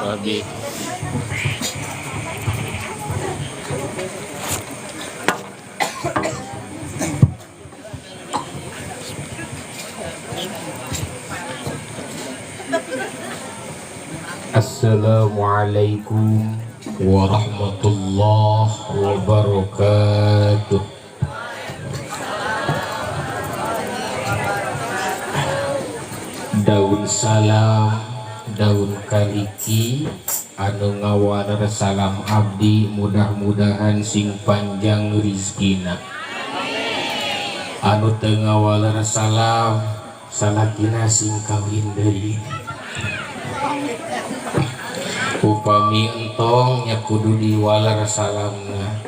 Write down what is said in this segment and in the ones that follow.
Babi. Assalamualaikum warahmatullahi wabarakatuh. Daun salam, daun kaliki anu ngawaler salam abdi, mudah-mudahan sing panjang rizkina. Anu teu ngawaler salam, salakina sing kawin deui. Upami entong nya kudu diwaler salamna.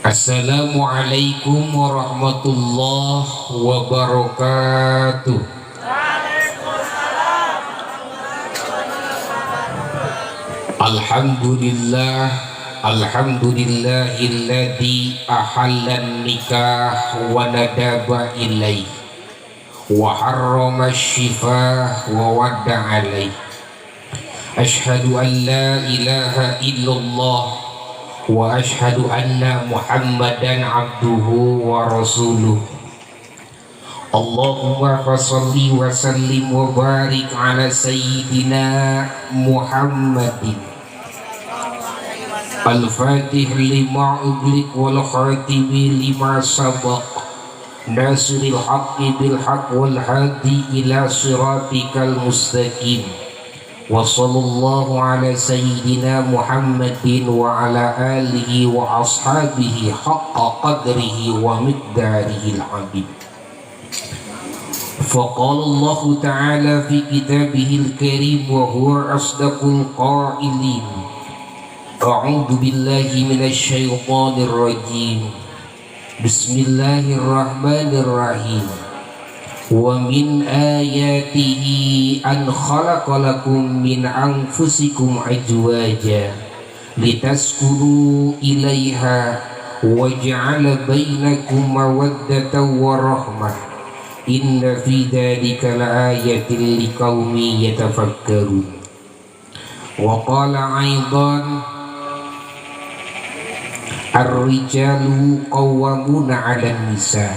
Assalamualaikum warahmatullahi wabarakatuh. Alhamdulillah, alhamdulillahilladzi ahallan nikah wa nadaba ilaih wa harrama syifah wa wadda alaih. Ashhadu an la ilaha illallah wa ashhadu anna Muhammadan abduhu wa rasuluh. Allahumma fassalli wa sallim wa barik ala sayyidina Muhammadin al-fatih lima ughliq wal khatimi lima sabaq nasiril haqqi bil haqq wal hadi ila siratikal mustaqim. Wa sallallahu ala sayyidina Muhammadin wa ala alihi wa ashabihi haqqa qadrihi wa miqdarihi al-azim. Faqala Allah ta'ala fi kitabihil karim wa huwa asdaqul qailin. A'udzu billahi minasy syaithanir rajim. Bismillahirrahmanirrahim. Wa min ayatihi an khalaqalakum min anfusikum azwaja litaskunu ilaiha wa ja'ala bainakum mawaddatan wa rahmah. Inna fi dzalika laayatin liqaumin yatafakkarun. Wa qala aidan ar-rijalu qawwamuna 'alan nisa.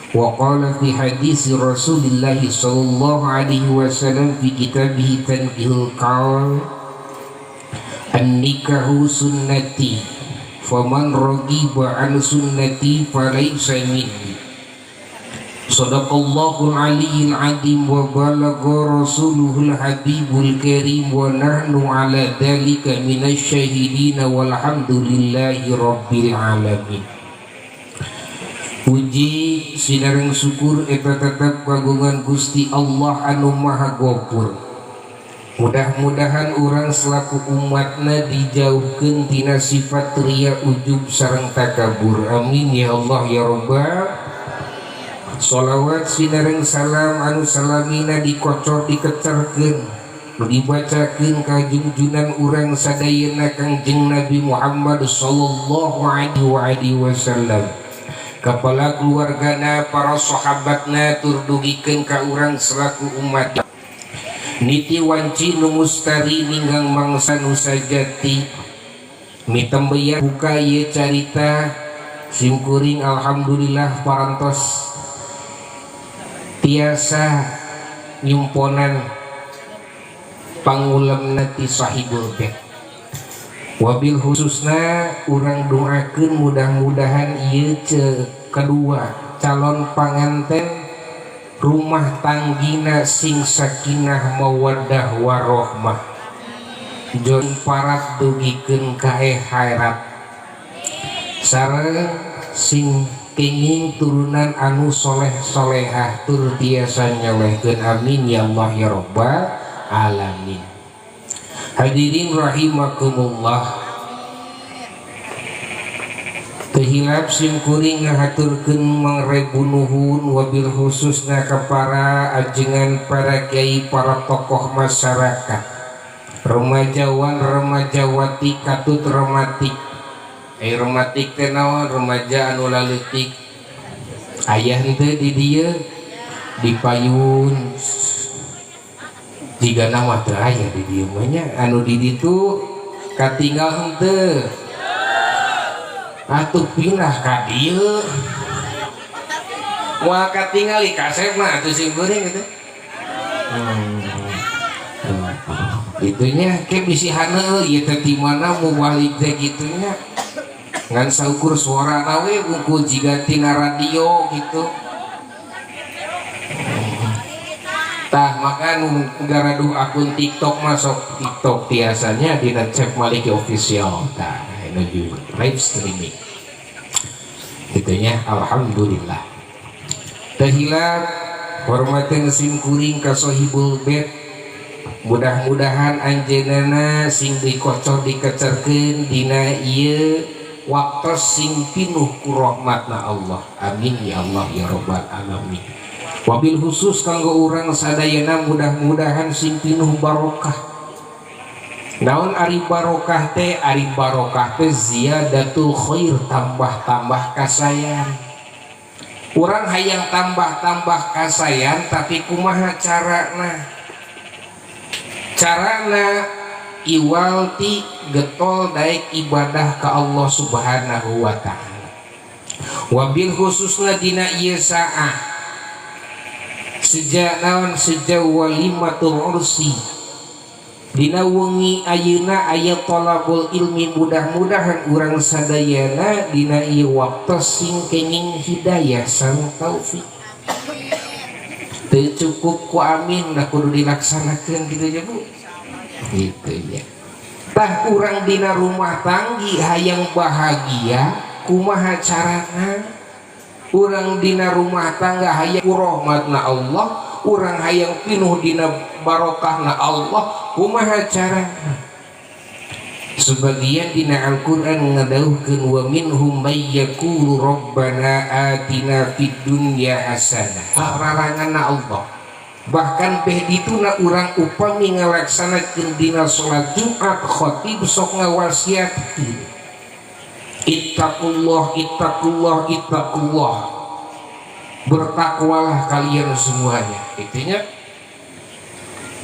Wa qala fi hadis Rasulillah sallallahu alaihi wasallam fi kitabihi Tanqihul Qaul, an-nikahu sunnati faman raghiba an sunnati falaysa minni. Sadaqallahul aliyyil azim wa balagha rasuluhul habibul karim wa nahnu ala dzalika minasy syahidin walhamdulillahi rabbil alamin. Puji sinareng syukur eta tetep kagungan Gusti Allah anu Maha Gofur. Mudah-mudahan urang selaku umatna dijauhkeun tina sifat riya, ujub sareng takabur. Amin ya Allah ya Rabbal. Sholawat sinareng salam anu salamina dikocor dikecerkeun dibacakeun ka junjunan urang sadayana Kangjeng Nabi Muhammad sallallahu alaihi wasallam, kepala keluargana, para sahabatna, tur dugikeun ka urang selaku umat niti wanci nu mustari ninggang mangsa nu sajati. Mitembeyan buka ieu carita simkuring, alhamdulillah parantos tiasa nyumponan pangulemna ti sahibul bait. Wabil khususna urang doakeun mudah-mudahan ieu kedua calon panganten rumah tanggina sing sakinah mawaddah warohmah, jon parat dugikeun ka akhirat, sareng sing kenging turunan anu soleh solehah tur tiasa nyolehkeun. Amin ya Allah ya Rabbal alamin. Hadirin rahimakumullah, teu hilap sim kuring ngahaturkeun mangrebu nuhun wabil khususna ka para ajengan, para kiai, para tokoh masyarakat, remajawan, remajawati, katut rematik. Rematik teh naon? Remaja anu laleutik. Aya henteu di dieu? Di payun. Jika nama teu aya di dieu mah nya, anu di ditu katinggal henteu? Atuh pindah ka dieu, moal katingali kasep mah atuh sim kuring gitu. Itunya ke bisi haneul ieu teh di mana mubalik teh gitunya, ngan saukur suara we wungkul jiga tina radio gitu. Tah, maka nu garaduh akun TikTok, masuk TikTok biasanya dina Cep Maliki Official. Tah, ini live streaming gitunya. Alhamdulillah. Teu hilap hormatin sim kuring ka sohibul bait, mudah-mudahan anjeunna sing dikocor dikecerkeun dina ieu waktu sing pinuh ku rahmatna Allah. Amin ya Allah ya rabbal alamin. Wabil khusus kanggo urang sadayana, mudah-mudahan sing pinuh barokah. Naon ari barokah teh? Ari barokah teh ziyadatul khair, tambah-tambah kasayan. Urang hayang tambah-tambah kasayan, tapi kumaha carana? Carana iwal ti getol daek ibadah ka Allah Subhanahu wa Ta'ala. Wabil khususna dina ieu saah sejak naon, sejak walimatul ursi dina wengi ayeuna aya tolabul ilmi. Mudah-mudahan urang sadayana dina ieu waktu sing kenging hidayah sareng taufik. Teu cukup ku amin, da kudu dilaksanakeun gitu ya, Bu, gitu ya. Tah, urang dina rumah tanggi hayang bahagia, kumaha carana? Urang dina rumah tangga hayang rahmatna Allah, urang hayang pinuh dina barokahna Allah, kumaha carana? Sebagian dina Al-Qur'an ngadawuhkeun, wa minhum may yaqulu rabbana atina fid dunya hasanah. Laranganna Allah, bahkan beh dituna urang upami ngalaksanakeun dina salat Jumat, khatib sok ngawasiatkeun, ittaqullah, ittaqullah, ittaqullah, bertakwalah kalian semuanya. Intinya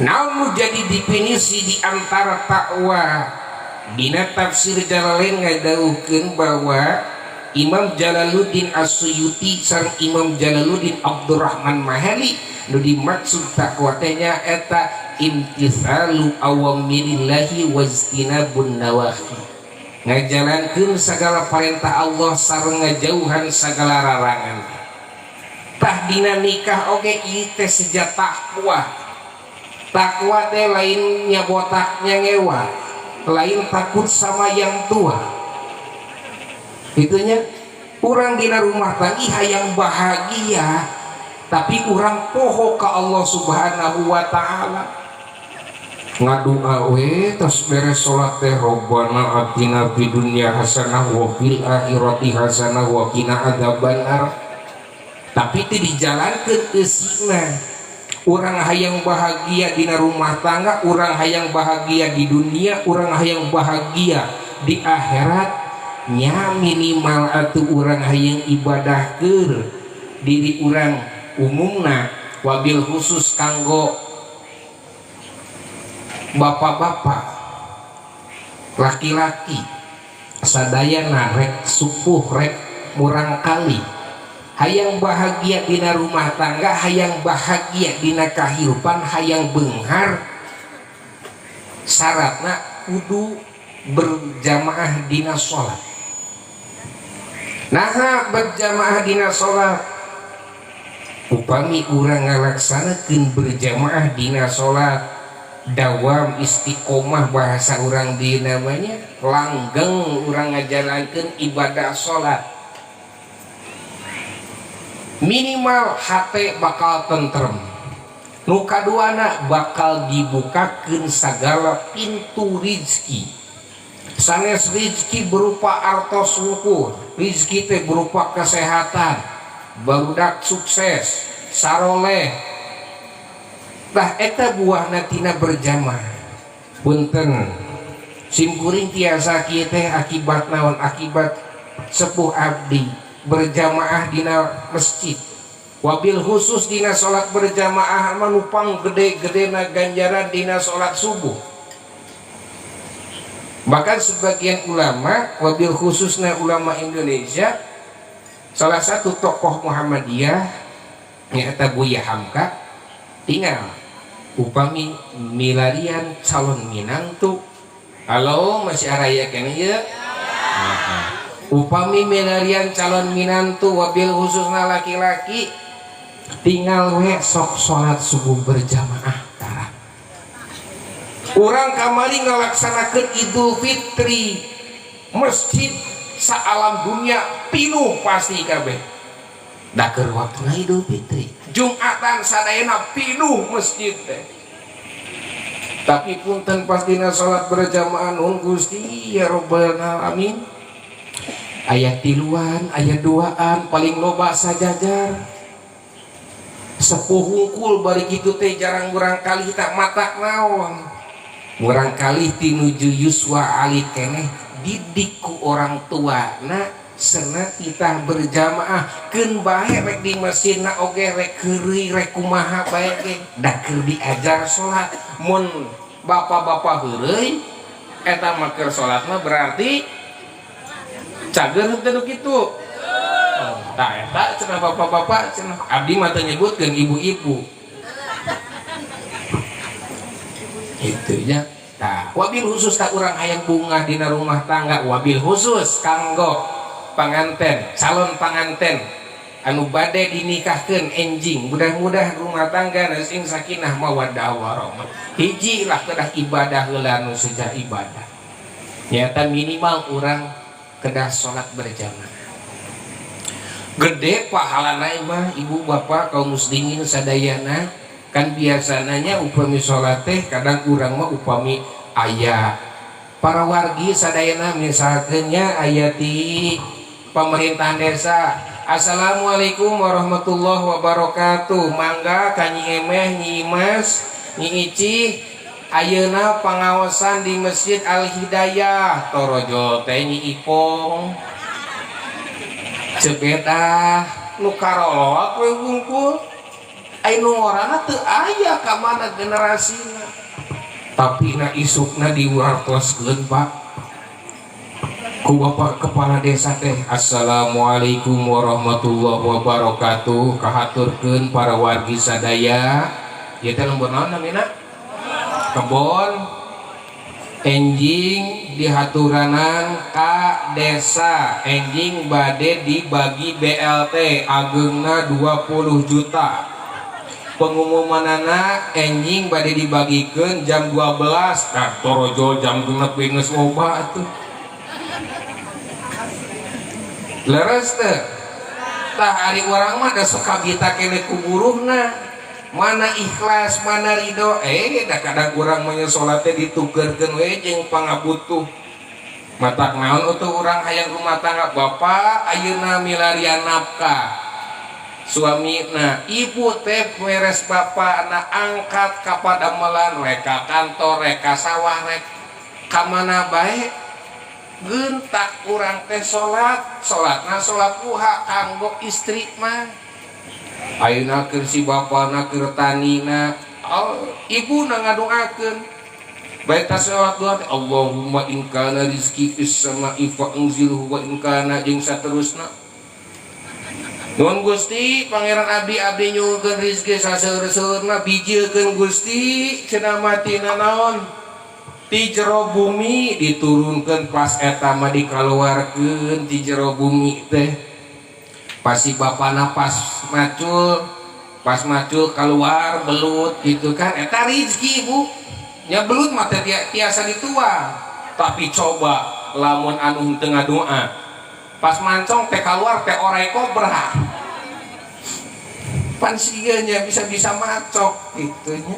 naon jadi definisi di antara takwa? Dina tafsir Jalalain ngadawuhkeun bahwa Imam Jalaluddin As-Suyuti sareng Imam Jalaluddin Abdurrahman Mahali, nu dimaksud takwa teh nya eta imtithalu awamirillahi wajtinabun nawahi, ngajalankeun segala perintah Allah sareng ngajauhan segala larangan. Tah, dina nikah oge ieu teh seja takwa. Takwa teh lainnya botaknya ngewa, lain takut sama yang tua. Itunya urang dina rumah tangga hayang bahagia, tapi urang poho ka Allah Subhanahu wa Ta'ala. Ngadua we tos beres salat teh, robbana atina fid dunya hasanah wa fil akhirati hasanah wa qina adzabannar, tapi teu dijalankeun eusina. Urang hayang bahagia dina rumah tangga, urang hayang bahagia di dunia, urang hayang bahagia di akhirat nya, minimal atuh urang hayang ibadah keur diri urang umumna. Wabil khusus kanggo bapak-bapak, laki-laki sadayana, rek supuh rek murang kali, hayang bahagia dina rumah tangga, hayang bahagia dina kahirupan, hayang beunghar, syaratna kudu berjamaah dina salat. Nah, berjamaah dina salat, upami urang ngalaksanakeun berjamaah dina salat dawam istiqomah, bahasa urang di namanya langgeng, urang ngajalankeun ibadah salat, minimal hate bakal tentrem. Nu kaduana, bakal dibukakeun segala pintu rizki, sanes rizki berupa artos wungkul, rizki teh berupa kesehatan, barudak sukses, saroleh. Tah, eta buahna tina berjamaah. Punten, simkuring tiasa kieu teh akibat naon? Akibat sepuh abdi berjamaah dina masjid. Wabil khusus dina salat berjamaah mah nu pang gede-gedena ganjaran dina salat subuh. Bahkan sebagian ulama, wabil khususnya ulama Indonesia, salah satu tokoh Muhammadiyah nyaeta Buya Hamka, tinggal upami milarian calon minantu. Halo, masih araya keneh ya? Upami milarian calon minantu, wabil khususnya laki-laki, tinggal we sok sholat subuh berjamaah. Tara urang kamari ngalaksanakeun Idul Fitri, masjid saalam dunia pinuh pasti kabeh, da keur waktuna Idul Fitri. Jumatan sadayana pinuh masjid teh, tapi punten, pastina salat berjamaah, nun Gusti ya Robbal Alamin, aya tiluan, aya duaan, paling loba sajajar sepuh hungkul. Bari kitu teh jarang murang kali tak mata naon, murang kali tinuju yuswa alit keneh didik ku orang tua. Nah, sena kita berjamaah keun bae, rek di masjid na oge, rek heureuy, rek kumaha bae ge, da keur diajar salat. Mun bapak-bapak heureuy eta mah keur salat mah berarti cager henteu nu kitu. Oh, tah eta cenah bapak-bapak cenah, abdi mah teu nyebutkeun ibu-ibu itu ya. Tah, wabil khusus tak urang hayang bunga dina rumah tangga, wabil khusus kanggo panganten, calon panganten anu bade dinikahkeun enjing, mudah-mudahan rumah tangga sing sakinah mawaddah warahmah. Hiji lah, kedah ibadah heula. Nu sejak ibadah nyata minimal urang kedah salat berjamaah, gede pahalana mah. Ibu bapak, kaum muslimin sadayana, kan biasanya upami salat teh kadang urang mah upami aya para wargi sadayana, misalkannya aya di pemerintahan desa, "Assalamualaikum warahmatullahi wabarakatuh, mangga ka Nyi Emeh, Nyi Imas, Nyi Ici, ayeuna pangaosan di Masjid Al Hidayah." Torojol teh Nyi Ipong cebeda nu karolot we wungkul. Ai nu ngorana teu aya, ka mana generasina? Tapi na isukna diwartoskeun, Pak, ku Bapak Kepala Desa teh, "Assalamualaikum warahmatullahi wabarakatuh, kahaturkeun para wargi sadaya." Ieu teh lembur naon namina? Kebon. Enjing dihaturanan ka desa, enjing bade dibagi BLT agengna 20 juta. Pengumumanana enjing bade dibagikan jam 12. Nah, torojol jam 6 geus loba atuh. Leres teh? Tah, ari urang mah da sok kita kene ku buruhna, mana ikhlas, mana ridho. Da kadang urang mah salat teh ditukerkeun we jeung pangabutuh. Matak naon utuh urang hayang rumah tangga, bapak ayeuna milarian nafkah suami, nah ibu teh beres bapak na angkat ka padamelan, rek ka kantor, rek ka sawah, rek ka mana bae, gentak urang teh salat, salatna salat duha kanggo istri mah. Ayeuna keur si bapana keur tanina, oh, ibu na ngadoakeun bae tas salat duha teh, "Allahumma in kana rizki fis sama'i fa anzilhu wa in kana," jeung saterusna. "Nuhun Gusti Pangeran abdi, abdi nyuhunkeun rizki saseur-seurna, bijilkeun Gusti," cenah, matina naon ti jero bumi diturunkeun. Pas eta mah dikaluarkeun ti jero bumi teh, pasti bapana pas macul, pas macul keluar belut gitu kan. Eta rizki, Bu, nya. Belut mah teh tiasa dituang, tapi coba lamun anu henteu ngadoa, pas mancong teh keluar teh orai kobra pan nya, bisa-bisa macok gitu nya.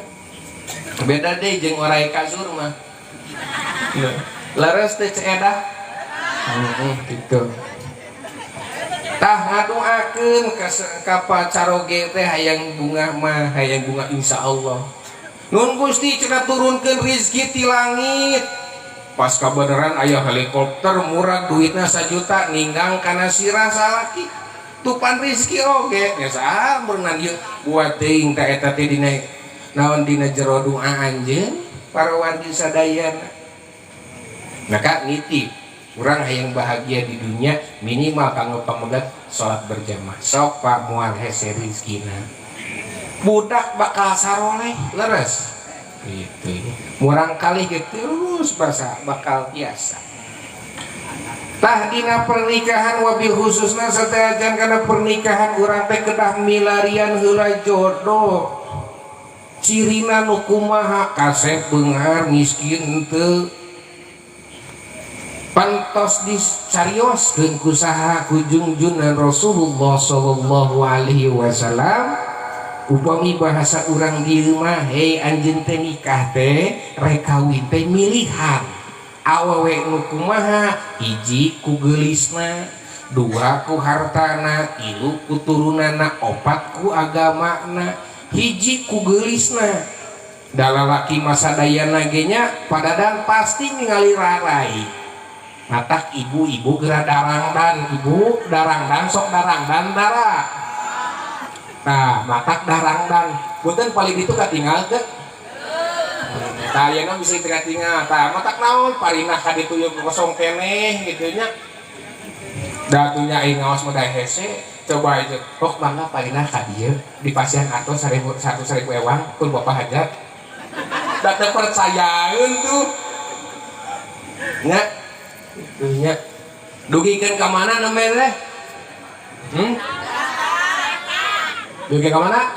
Beda deh jeung orai kasur mah. Leres teh, ceedah? Gitu. Tah, ngadoakeun ka caroge teh hayang bunga mah, hayang bunga, insyaallah. "Nun Gusti," cenah, "turunkeun rizki ti langit." Pas kabeneran aya helikopter murah, duitna sajuta ninggang kana sirah salaki. Tupan rizki oge nya saha beunang ieu buat teuing ta eta teh dina naon dina jero doa anjeun para wargi sadayana. Maka nitip urang hayang bahagia di dunia minimal kanggo pamegat salat berjamaah. Sok Pak moal hese rizkina. Budak bakal saroleh leres. Gitu. Murang kali gitu terus basa bakal biasa. Tah dina pernikahan wabil khususna satajan kana pernikahan urang teh kedah milarian heula jodoh. Cirina nu kumaha kasep beunghar miskin henteu. Pantos disarioskeun ku saha ku jungjunan Rasulullah sallallahu alaihi wasallam. Upami bahasa urang dieu mah hei anjeun teh nikah teh rek kawin teh milihan. Awewe nu kumaha hiji ku geulisna, dua ku hartana, tilu ku turunana, opat ku agamana, hiji ku geulisna. Da lalaki masa dayana ge nya padadan pasti ningali rarai. Matak ibu-ibu geura darangdan, ibu darangdan sok darangdan tara. Nah, matak darangdan. Punten paling itu katingal teu? Tah ayeuna bisa teu katingal. Tah matak naon parinah ka ditu ieu kosong keneh kitu nya. Da atuh nya aing ngaos mah da hese. Coba aja. Oh mangga parinah ka dieu di pasihan atos 1000 100.000 ewang pun bapak hajat. Da teu percayaeun tuh. Nya. Ituh nya. Dugikeun ka mana nembe teh? Dugi ka mana?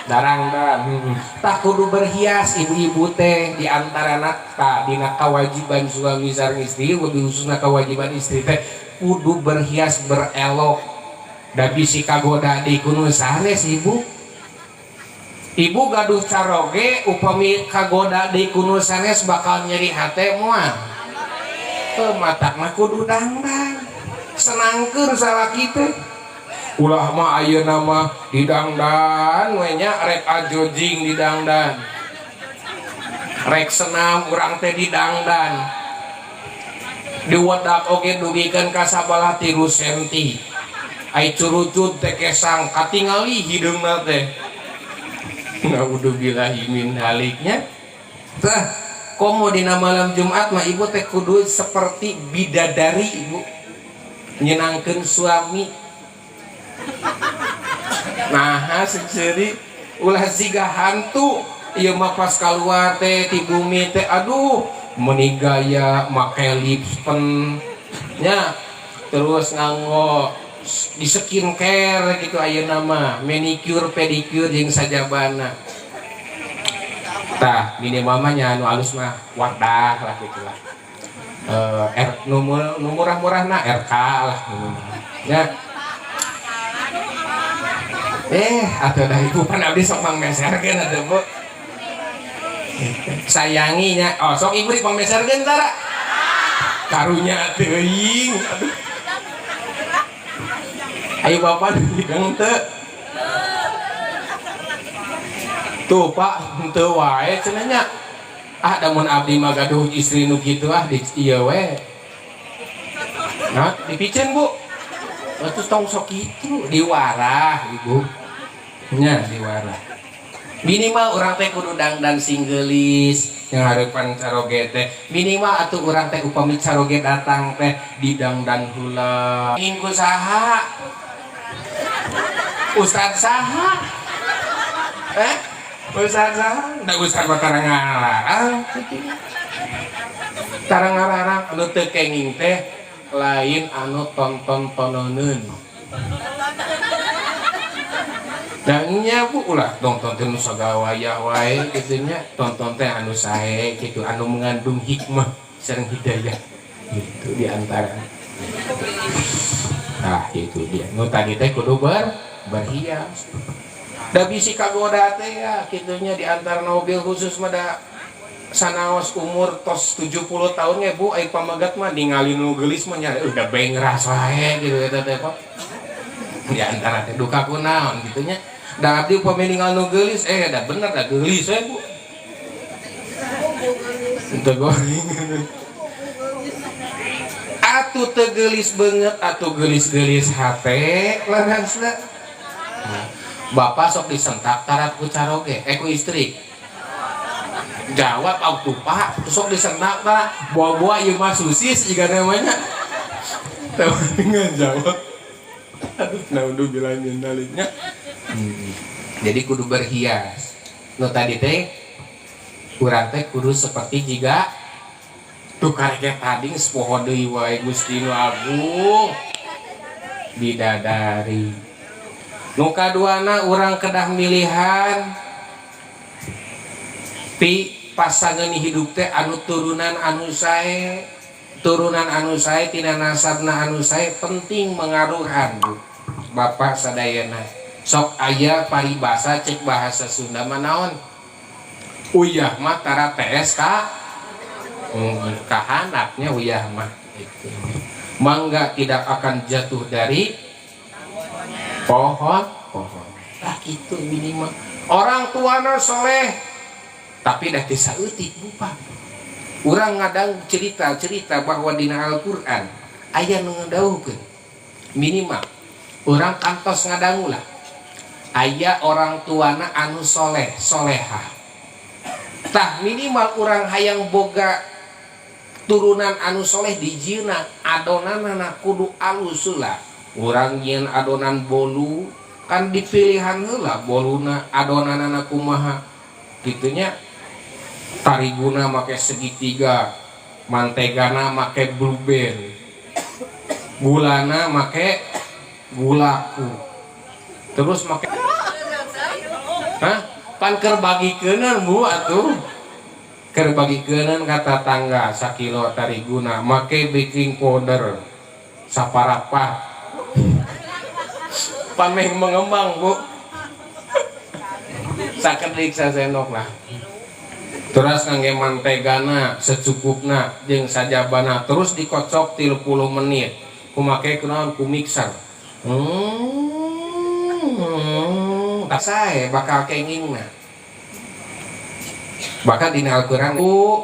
Darangdan. Tak kudu berhias ibu-ibu teh di antarana tah dina kewajiban suami sareng istri lebih khususna kewajiban istri teh kudu berhias berelok. Da bisi kagoda di kuno sanes ibu. Ibu gaduh caroge upami kagoda di kuno sanes bakal nyeri hate moal. Teu matak mah kudu dangdan. Senangkeun salaki teh. Ulah mah ayeuna mah didangdan we nya rek ajojing didangdan. Rek senam urang teh didangdan. Diwedak oge dugikeun ka sabalah 3 senti. Ai curucut teh kesang katingali hideungna teh. Naudzubillahi min haliknya. Tah komo dina malam Jumat mah ibu teh kudu seperti bidadari ibu. Nyenangkeun suami. Nah, seuri ulah siga hantu ieu mah pas kaluar teh ti bumi teh aduh meuni gaya make lipsten nya terus nganggo di skincare gitu ayeuna mah manicure pedicure jeung sajabana. Tah minimal mah nya anu alus mah Wardah lah gitu lah. Nu murah-murahna RK lah nya. Atau dah ibu pan abdi sok mangmeserkeun atuh Bu. Sayangi nya. Oh, sok ibu dipangmeserkeun tara. Karunya teuing. Aduh. Ayo bapak hidung teu. Tuh Pak, henteu wae cenah nya. Ah, da mun abdi mah gaduh istri nu kitu ah di ieu we. Nah, dipiceun Bu. Terus tong sok kitu diwarah ibu. Nya diwarah. Minimal urang teh kudu dangdan sing geulis yang hareupan caroge teh. Minimal atuh urang teh upami caroge datang teh didangdan heula. Ingin ku saha? Ustad saha? Ustad saha? Da ustad mah tara ngalarang. Tara ngalarang anu teu kenging teh lain anu tonton-tononeun. Dan nya Bu ulah tonton teh nu sagawayah wae kitu nya, tonton teh anu sae kitu anu mengandung hikmah sareng hidayah gitu di antara. Nah, itu dia. Nu tadi teh kudu berhias. Da bisi kagoda teh ya kitu nya di antara mobil khusus mah da sanaos umur tos 70 tahun ya Bu, ai pamagat mah ningali nu geulis mah nya udah bengras wae gitu eta teh Pak. Di antara teh duka kunaon kitu nya. Da abdi upami ninggal nu geulis da bener da geulis we Bu. Henteu goreng. Atuh teu geulis beungeut atuh geulis-geulis hate leresna. Nah, bapak sok disentak tarat ku caroge ku istri. Jawab autu pak sok disentak tah buah-buah ieu mah susis jiga namanya. Tahu nggak jawab. Aduh, nah udah bilangin dalinya. Jadi kudu berhias. Nu tadi teh urang teh kudu seperti jiga tukar ke tadi geus poho deui wae Gusti nu agung. Bidadari. Nu kaduana urang kedah milihan ti pasangan hidup teh anu turunan anu sae. Turunan anu sae tina nasabna anu sae penting mengaruhan Bu. Bapak sadayana sok aya paribasa cek bahasa Sunda mah naon? Uyah mah tara TS ka kahanapnya uyah mah itu. Mangga tidak akan jatuh dari pohon pohon. Tah kitu minimal. Orang tuana soleh tapi dah teu saeutik bupa. Urang ngadang cerita-cerita bahwa dina Al-Qur'an aya nu ngedauhkeun minimal urang kantos ngadangu lah aya orang tuana anu soleh solehah tah minimal urang hayang boga turunan anu soleh dijieuna adonanana kudu alus heula. Urang nyieun adonan bolu kan dipilihan heula boluna adonanana kumaha kitunya. Tariguna make segitiga, mantegana make blue band, gulana make gulaku, terus make hah? Pan keur bagikeuneuh Bu atuh. Keur bagikeuneuh ka tatangga sakilo tariguna make baking powder saparapat. Pan meh mengembang Bu. Sakedik sasendok lah. Terus ngangge mantegana secukupna jeung sajabana terus dikocok 30 menit kumake kunaon ku mixer. Tak sae bakal kengingna. Bahkan dina Al-Qur'an ku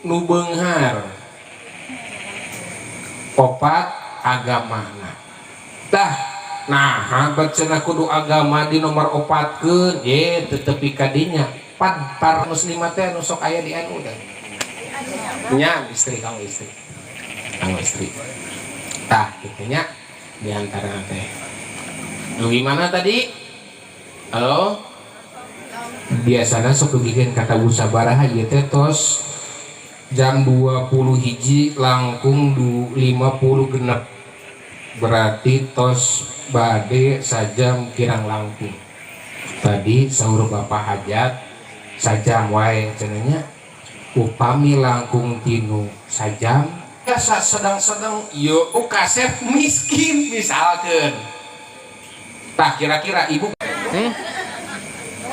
nu beunghar opat agamana. Tah nah bat cenah kudu agama di nomor opatkeun ye teu tepi ka dinya. Pan par muslimat teh anu sok aya di NU teh. Nya istri kang istri. Kang istri. Tah kitu nya di antara teh. Lu gimana tadi? Halo? Biasana sok dugikeun ka tabu sabaraha ieu teh tos jam 20 hiji langkung 50 genep. Berarti tos bade sajam kirang langkung. Tadi saur Bapak hajat sajam wae cenah nya. Upami langkung tinu sajam biasa sedang-sedang yo kasep miskin misalkan. Tah kira-kira ibu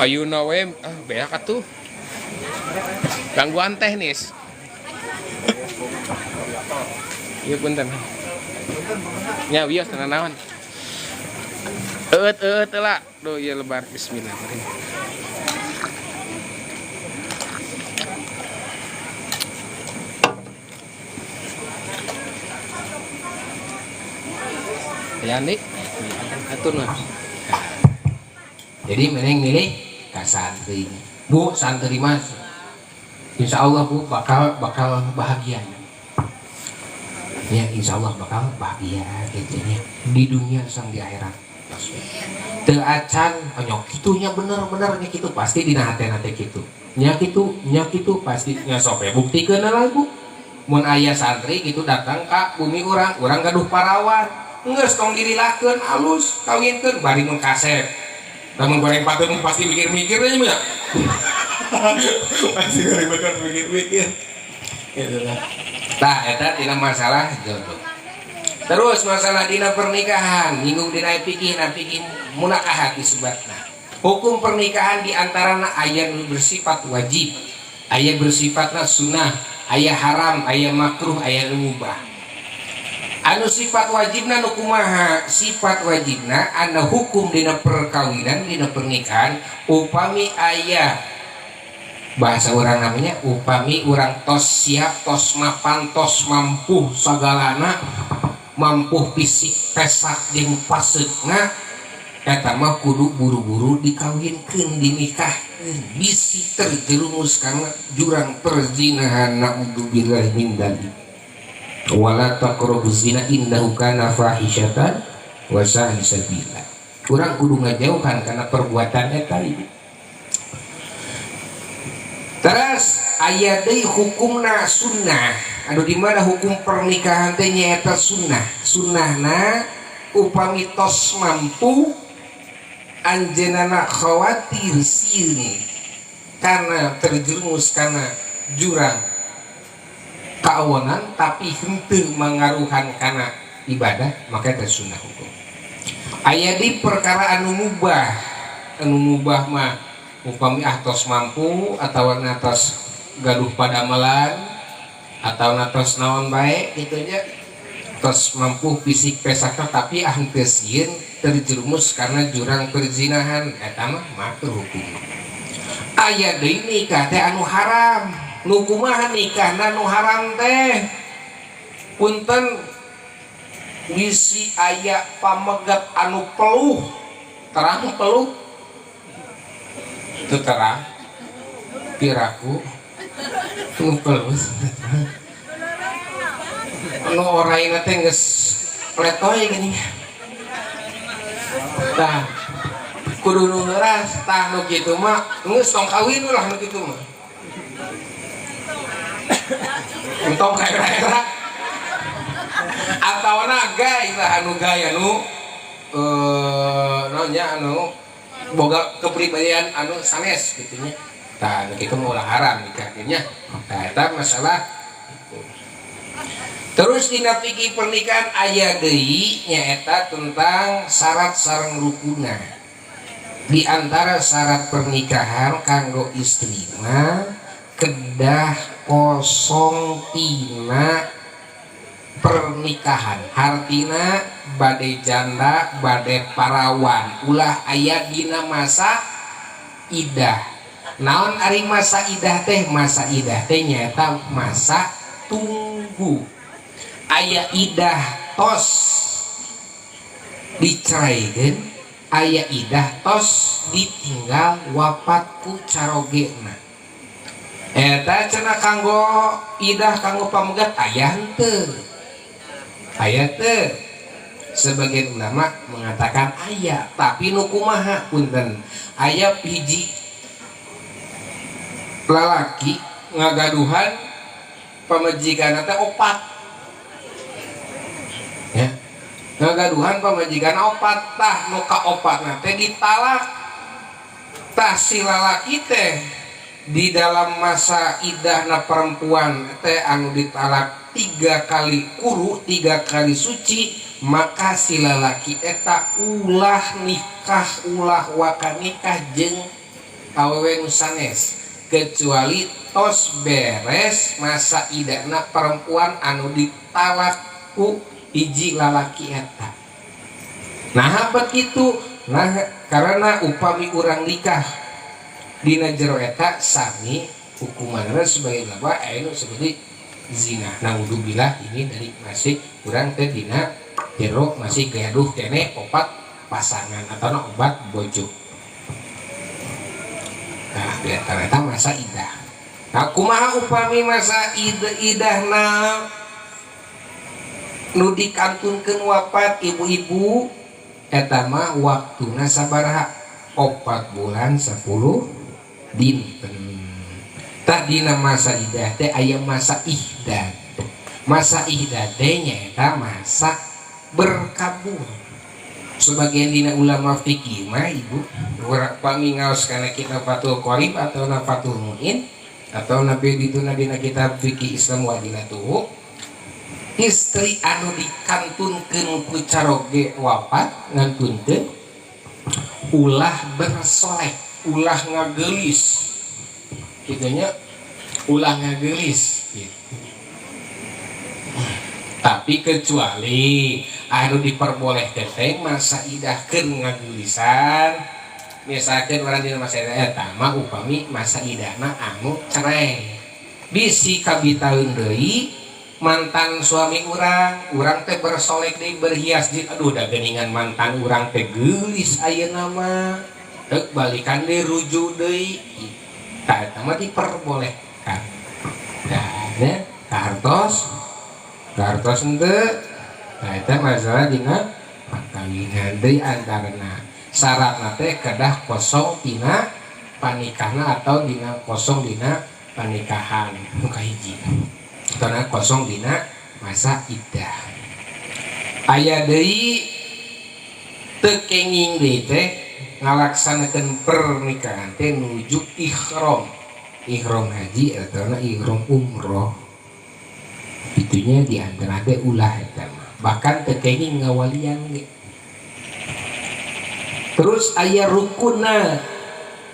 Ayeuna we beak atuh. Gangguan teknis. Ieu punten. Nya wios teu naon. Eueut eueut heula. Duh ieu lebar bismillahirrahmanirrahim. Ya nih, atur mah. Jadi mending milih ka santri. Bu, santri mah insya Allah Bu bakal bakal bahagia. Ya insya Allah bakal bahagia gitu nya di dunia sang di akhirat. Teu acan onyok kitunya bener-bener nya kitu pasti dina hatena teh kitu. Nya kitu, nya kitu pasti nya sok we buktikeun lah Bu. Mun aya santri gitu datang ka bumi urang, urang gaduh parawan. Geus tong dirilakeun alus kawinkeun bari mun kasep. Lamun goreng patut pasti mikir-mikir aja mah. Pasti goreng patut mikir-mikir. Gitu lah. Tah eta dina masalah jodoh. Terus masalah dina pernikahan, nyinggung dina fikih, na fikih munakahat disebutna. Hukum pernikahan di antarana aya nu bersifat wajib, aya bersifatna sunnah, aya haram, aya makruh, aya nu mubah. Anu sifat wajibna nu kumaha? Sifat wajibna anu hukum dina perkawinan, dina pernikahan upami aya Bahasa orang namanya upami urang tos siap, tos mapan, tos mampu sagalana, mampu fisik pesak jeung paseukna, eta mah kudu buru-buru dikawinkeun, dinikahkeun, bisi terjerumus kana jurang perzinahan. Naudzubillah min dzalik. Wala taqrabuz zina innahu kana fahisyatan wa sa'a sabila. Urang kudu ngajauhan kana perbuatan eta ibu. Terus aya deui hukumna sunnah, anu di mana hukum pernikahan teh nyaeta sunnah. Sunnahna upami tos mampu, anjeunna khawatir sieun karena terjerumus kana jurang kaawonan tapi henteu mangaruhan kana ibadah, maka eta sunnah hukum. Aya di perkara anu mubah. Anu mubah mah upami atos mampu atau atos gaduh padamelan atau atos naon bae gitu nya, tos mampu fisik pesakna tapi ah henteu sieun terjerumus karena jurang perzinahan, eta mah makruh hukum. Aya deui nikah teh anu haram. Nu kumaha nikahna nu haram teh? Punten, bisi aya pamegat anu peluh. Terang peluh itu? Terang piraku nu peluh, nu oraina teh geus letoy gini. Tah, kudu nu ngeuras. Tah, nu kitu mah geus tong kawin lah. Nu kitu mah entong kaera-era atawa gay lah, anu gay, anu naon nya, anu boga kepribadian anu sanes gitu nya. Tah, nu kitu mah ulah, haram nikahnya. Tah, eta masalah itu. Terus dina fikih pernikahan aya deui nyaeta tentang syarat sareng rukuna. Di antara syarat pernikahan kanggo istri mah kedah kosong tina pernikahan, hartina bade janda bade parawan, ulah aya dina masa idah. Naon ari masa idah teh? Masa idah teh nyaeta masa tunggu. Aya idah tos diceraikan, aya idah tos ditinggal wafat ku carogena. Eta cenah kanggo idah kanggo pamegat aya henteu? Aya teu? Sebagian ulama mengatakan aya, tapi nu kumaha? Punten, aya hiji lalaki ngagaduhan pamajikan teh opat ya, ngagaduhan pamajikan opat. Tah, nu kaopatna teh ditalak. Tah, si lalaki teh di dalam masa idahna perempuan teh anu ditalak tiga kali kuru, tiga kali suci, maka si lalaki eta ulah nikah, ulah waka nikah jeung awewe nu sanes kecuali tos beres masa idahna perempuan anu ditalak ku hiji lalaki eta. Nah, begitu. Nah, karena upami urang nikah dina jero eta sami hukumanna sebagai ulama anu seperti zina, naudzubillah. Ini dari masih kurang teh dina jero masih gaduh kene opat pasangan atau no opat bojo. Nah, ternyata masa idah. Nah, kumaha upami masa idahna nu dikantunkeun wafat, ibu-ibu? Eta mah waktuna sabaraha? 4 bulan 10 dinten. Tah, dina masa idah teh aya masa ihdad. Masa ihdad teh nyaeta masa berkabung. Sebagian dina ulama fikih mah, ibu, pami ngaos kana kitab Fathul Qorib atau na Fathul Muin atau nabi dituna dina kitab fikih Islam wa adillatuhu, istri anu dikantunkeun ku caroge wafat ngantunkeun, ulah bersolek, ulah ngagelis kitu nya, ulah ngagelis gitu. Tapi kecuali anu diperbolehkan teh masa idah keur ngageulisan. Misalkan urang dina masa iddah eta mah upami masa idahna anu cerai. Bisi kabitaeun deui mantan suami urang, urang teh bersolek deui berhias deui, aduh da geuningan mantan urang teh geulis ayeuna mah. Deuk balikan deui rujuk deui. Tah eta mah diperbolehkan. Nah, ya, kahartos kahartos henteu. Nah, eta masalah dina perkawinan deui antarana syaratna teh kedah kosong tina panikahna atau dina kosong dina pernikahan nu kahiji atau kosong dina masa iddah. Aya deui teu kenging deui teh ngalaksanakeun pernikahan teh nuju ihram, ihram haji atau ihram umroh. Itunya di antara teh ulah eta mah, bahkan teu kenging ngawalian ge. Terus aya rukunna,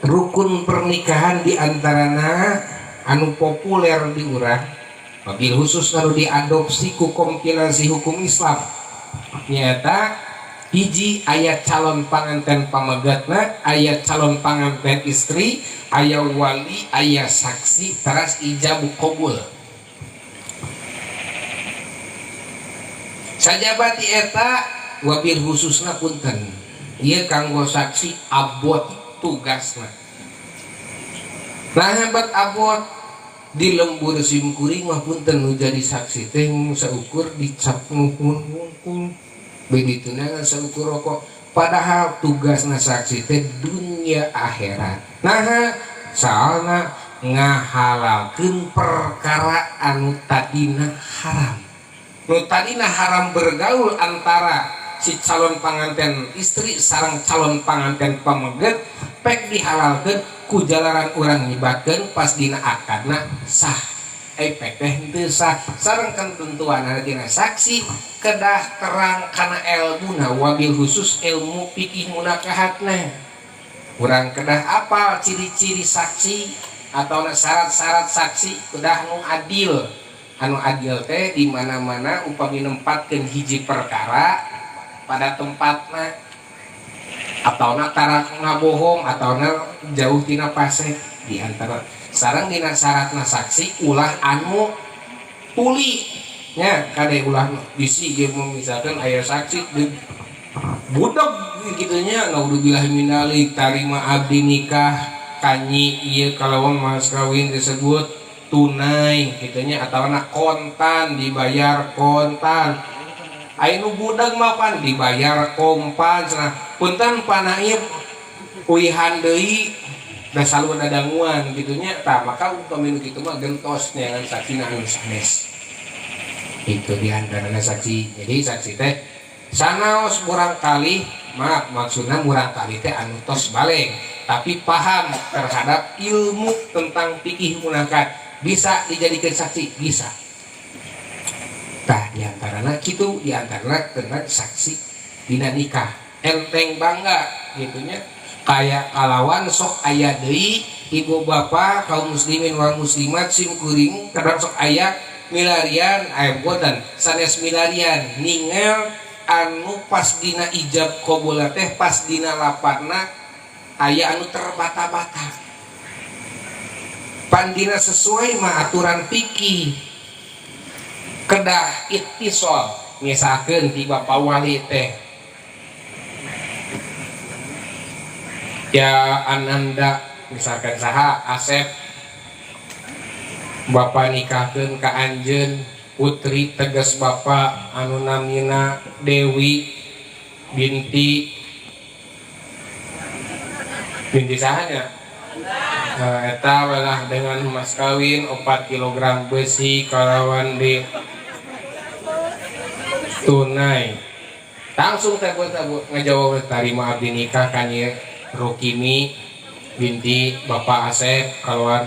rukun pernikahan di antarana anu populer di urang, wabil khusus anu diadopsi ku kompilasi hukum Islam nyaeta hiji aya calon panganten pamegatna, aya calon panganten istri, aya wali, aya saksi, teras ijab qabul. Sajabati eta wabil khususna punten ieu kanggo saksi abot tugasna. Nah hebat abot di lembur simkuring mah punten nu jadi saksi teh saukur dicap nuhun wungkul bedituna ngan saukur rokok, padahal tugasna saksi teh dunia akhirat. Nah soalna ngahalalkeun perkara anu tadina haram, nu tadina haram bergaul antara si calon panganten istri sareng calon panganten pameget, pek dihalalkeun ku jalaran urang nyibatkeun pas dina akadna sah. Pek teh henteu sah. Sareng ketentuan dina saksi kedah terang kana elmuna, wabil khusus ilmu fikih munakahatna. Urang kedah apal ciri-ciri saksi atau syarat-syarat saksi kedah nu adil. Anu adil teh di mana-mana upami nempatkeun hiji perkara pada tempatna atau na tara ngabohong atau na jauh tina pasek. Di antara sareng dina syaratna saksi ulah anu tuli nya kade ulah bisi ge misalkan aya saksi di budak kitu nya naudzubillah min dzalik tarima abdi nikah kanyi ieu kalawan mas kawin disebut tunai kitu nya atau na kontan dibayar kontan. Aya nu budak mah pan dibayar kompan cenah punten pana ieu uihan deui da salu dadanguan kitu nya. Tah maka upami nu kitu mah gentos neangan saksina anu sanes. Itu di antarana saksi. Jadi saksi teh sanaos murang kali, maaf maksudna murang kali teh anu tos baleng tapi paham terhadap ilmu tentang fikih munakat bisa dijadikan saksi, bisa. Tah diantarana kitu, diantarana tentang saksi dina nikah enteng bangga gitunya. Kayak kalawan sok aya deui ibu bapak kaum muslimin wal muslimat sim kuring kadang sok aya milarian aya boten sanes milarian ningal anu pas dina ijab qabul teh pas dina laparna aya anu terbata-bata. Pandina sesuai mah aturan fikih kedah ittisal. Misalkan ti bapak wali teh ya ananda misalkan saha Asep bapak nikahkeun ka anjeun putri tegas bapak anu namina Dewi binti binti sahanya eta welah dengan mas kawin 4 kilogram besi kalawan di tunai. Langsung teh bu ngajawab tarima abdi nikah kan ieu Rukimi binti Bapak Asep kalawan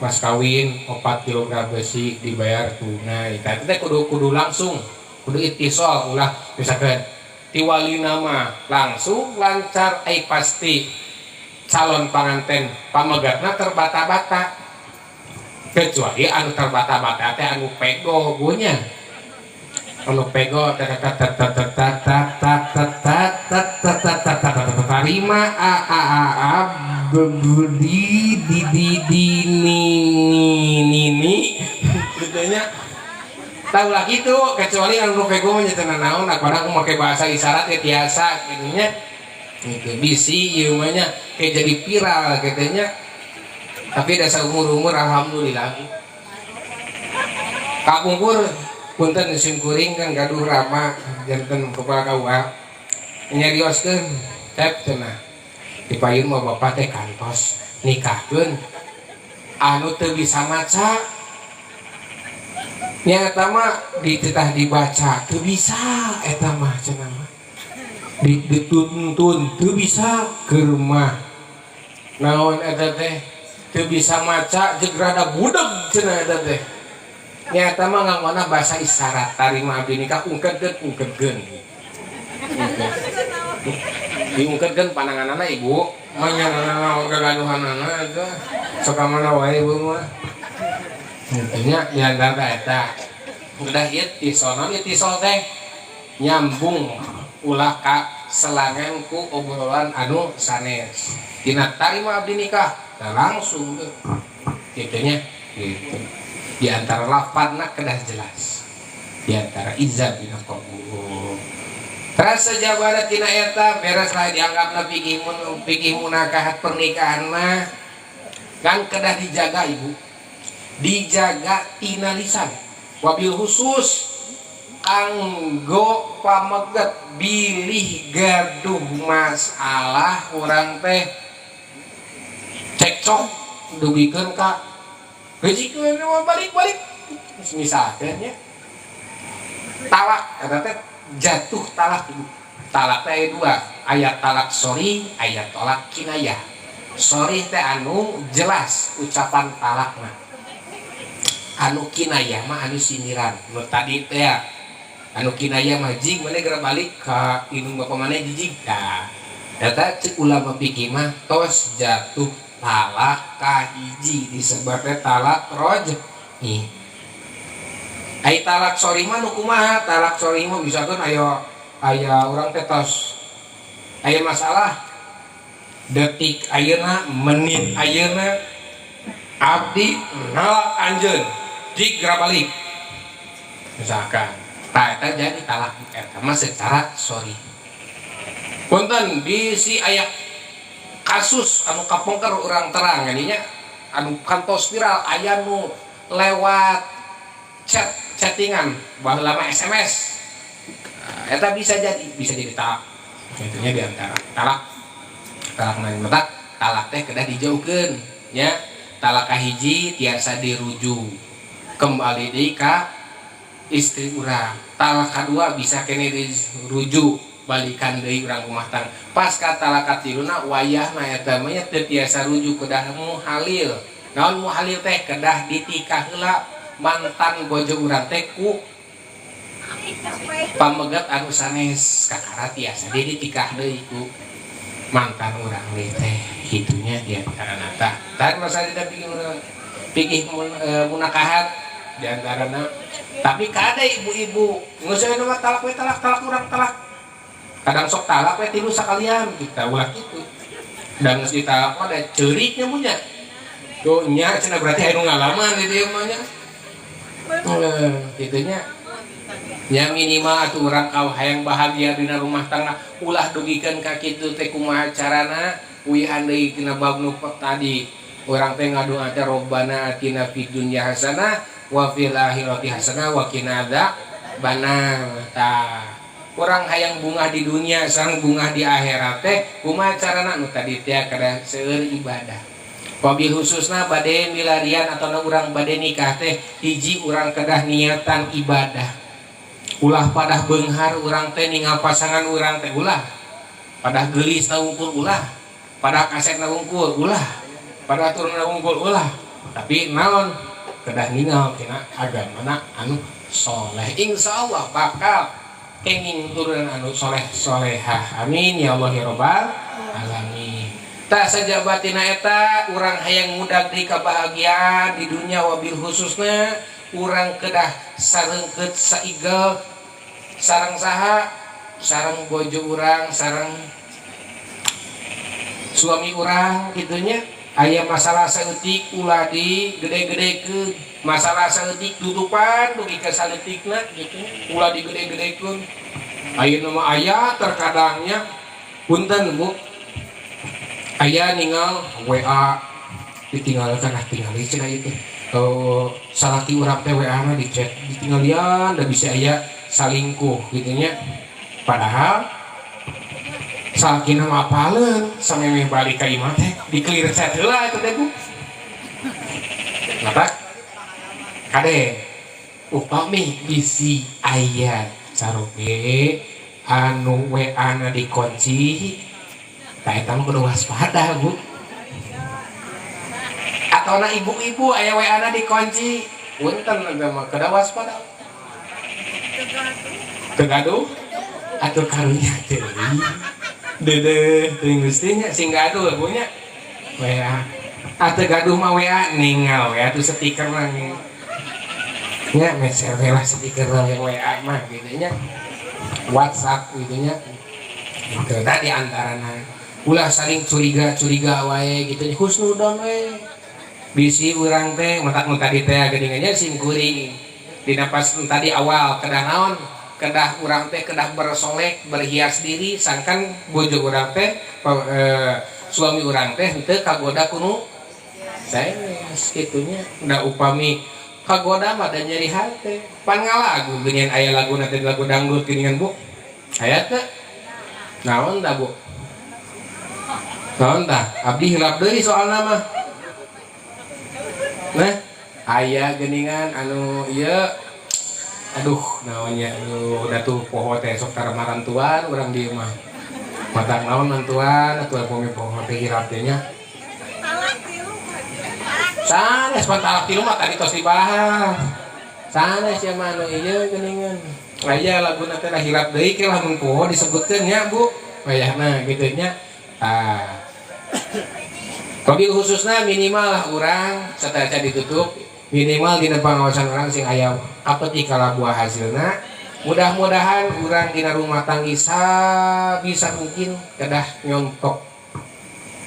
mas kawin 4 kilogram besi dibayar tunai. Tah teh kudu langsung, kudu ittisal ulah misalkan ti wali nama langsung lancar ai pasti calon panganten pamegatna terbata-bata. Kecuali anu terbata-bata teh anu pego nya. Anu pego Tarima a a a a b b d d d d ni ni ni ni gitu nya. Tahu lah gitu, kecuali anu pego nya teu naon, kadang make bahasa isyarat ya tiasa gitu nya. Gitu bisi ieu mah nya kayak jadi viral gitu nya. Tapi dasar umur-umur alhamdulillah. Kapungkur punten sim kuring kan gaduh rama janten kepala KUA nyarioskeun tep cenah. Dipayun mah bapak teh kantos nikahkeun anu teu bisa maca. Nya eta mah dititah dibaca teu bisa eta mah cenah mah. Dituntun teu bisa keur mah. Naon eta teh teu bisa maca jeung rada budeg cenah eta teh. Nya eta mah nganggona bahasa isyarat tarima abdi nikah ungkedkeun ungkedkeun. Diungkedkeun pananganana ibu mah nya naon gagaduhanana eta sok ka mana wae ibu mah. Nya ya antara eta. Udah ieu tisol ieu tisol teh nyambung ulah ka selangan ku obrolan anu sanes. Tina tarima abdi nikah nah langsung tuh. Gitu nya gitu. Di antara lafadzna kedah jelas. Di antara izab dina qabul. Terus sejabana tina eta beres lah dianggapna fikih mun fikih munakahat pernikahan mah kan kedah dijaga ibu. Dijaga tina lisan. Wabil khusus kanggo pameget bilih gaduh masalah urang teh cekcok dugikeun ka rezeki balik-balik misalkan nya talak eta teh jatuh talak ibu. Talak teh dua, ayat talak sori, ayat talak kinayah. Sori teh anu jelas ucapan talak mah. Anu kinayah mah anu sindiran. Nu tadi teh ya, anu kinayah mah jig maneh geura balik ka indung bapa maneh jijig. Tah, eta ceuk ulama fikih mah tos jatuh talak kahiji disebut teh talak raj'i. Ai talak sori mah nu kumaha? Talak sori mah misalkan aya aya urang teh tos aya masalah detik ayeuna menit ayeuna abdi nalak anjeun jig geura balik misalkan tah eta jadi talak eta mah secara sori. Punten bisi aya kasus anu kapungker urang terang nya anu kantos viral aya nu lewat chat chattingan baheula mah SMS. Nah, eta bisa jadi talak. Itunya di antara talak. Talak lain mata talak teh kedah dijauhkeun nya. Talak kahiji tiasa dirujuk kembali deui ka istri urang. Talak kadua bisa kene dirujuk balikan deui urang rumah tangga. Pas ka talak katiluna wayahna eta mah nya teu tiasa rujuk kedah muhalil. Naon muhalil teh kedah ditikah heula mantan bojo urang teh ku pamegat anu sanes kakara tiasa deui ditikah deui ku mantan urang deui teh. Kitunya di antara nata. Tadi masa tidak pikir pikir munakahat di antarana. Tapi kada ibu-ibu geus aya mah talak we talak talak urang talak. Kadang sok talak we tilu sakalian kita ulah kitu. Dan geus ditalak mah da ceuriknya punya. Tuh nya cenah berarti aya nu ngalaman di dieu mah nya. Kitu nya. Nya minimal atuh urang kau hayang bahagia dina rumah tangga ulah dugikeun ka kitu teh kumaha carana uihan deui tina bab nu tadi. Urang teh ngadua teh Robbana atina fid dunya hasanah wa fil akhirati hasanah wa qina adzabannar. Tah, urang hayang bungah di dunia sareng bungah di akhirat teh kumaha carana nu tadi teh kada seueur ibadah. Wabil khususna bade milarian atau urang bade nikah teh hiji urang kedah niatan ibadah. Ulah padah beunghar urang teh ningal pasangan urang teh ulah. Padah geulis na wungkul ulah. Padah kasep na wungkul ulah. Padah turun na wungkul ulah. Tapi naon kedah ningal tina agamana anu soleh. Insyaallah bakal kenging turunan anu soleh solehah. Amin ya Allah ya robbal alamin. Tak sajabatina eta urang hayang mudag di kebahagiaan di dunia wabil khususna urang kedah sarengkeut saigel sareng saha sareng bojo urang sareng Suami urang kitu nya, aya masalah saeutik ulah di gede-gedekeun, masalah saeutik tutupan dugi ka saleutikna gitu nya, ulah digede-gedekeun. Ayeuna mah aya terkadangnya, punten Bu, aya ningal WA ditinggalkan, ah tinggali cenah ieu teh. Oh, salaki urang teh WA na di chat ditinggalian, da bisa aya salingkuh gitu nya. Padahal salakina mah apaleun, samemeh balik ka imah teh di clear chat heula eta teh, Bu. Matak kade upami bisi aya caroge anu WA na dikunci, tah eta mah kudu waspada, Bu. Atau na ibu-ibu aya WA na dikunci, punten eta mah kudu waspada. Teu gaduh atuh karunya teuing. Deudeuh teuing Gusti nya, sing gaduh Bu nya. WA. Atuh gaduh mah WA ningal we atuh stiker mah nya, meser lah stiker yang WA mah gitu nya. WhatsApp gitu nya. Itu tadi antarana ulah saling curiga-curiga wae gitu, husnudon we. Bisi urang teh matak nu tadi teh geuningannya sim kuring dina pas tadi awal kedah naon, kedah urang teh kedah bersolek, berhias diri, sangkan bojo urang teh, suami urang teh henteu kagoda kunu sanes kitu nya. Da upami kagoda mah da nyeri hate. Pan ngalagu geuningan, aya lagu teh, lagu dangdut geuningan, Bu, aya teu? Naon tah, Bu, naon tah? Abdi hilap deui soalna mah. Nah, aya geuningan anu ieu, aduh, naonnya, aduh, udah tuh poho teh, sok tara marantuan urang dieu mah. Matak naon mantuan atuh upami poho teh, hilap teh nya. Sanes, pan talak tilu mah tadi tos dibahas. Sanes ya mah anu ieu geuningan. Aya laguna teh, hilap deui ke lamun poho disebutkeun nya, Bu. Wayahna kitu nya. Ah. Wabil khususnya minimal lah urang setelah ditutup, minimal dina pengawasan urang sing aya apetik kala buah hasilna. Mudah-mudahan urang dina rumah tangga bisa mungkin kedah nyontok.